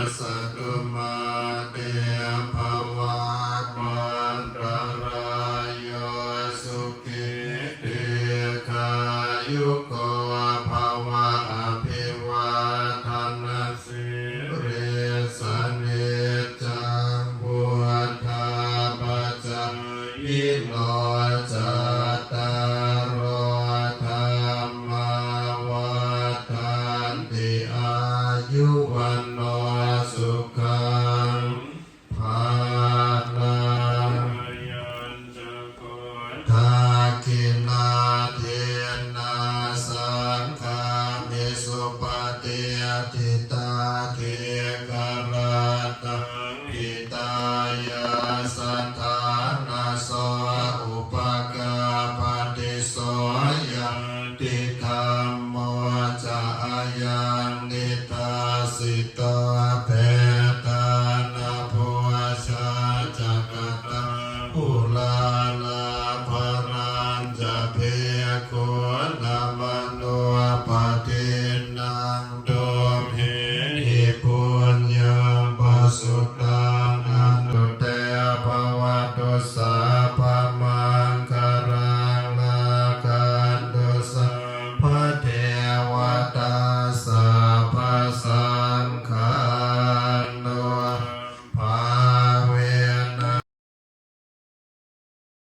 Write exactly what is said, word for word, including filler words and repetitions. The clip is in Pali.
Satumattebhavatvantarāyo sukhī dīghāyuko bhava. Abhivādanasīlissa niccaṃ vuḍḍhāpacāyino cattāro dhammā vaḍḍhanti āyu vaṇṇo sukhaṃ balaṃ. Dakkhiṇā dinnā saṅghamhi supatiṭṭhitā dīgharattaṃ hitāyassa ṭhānaso upakappati. So ñātidhammo ca ayaṃ nidassito petāna pūjā ca katā uḷārā balañca bhikkhūnamanuppadinnaṃ tumhehi puññaṃ pasutaṃ anu te bhavatu.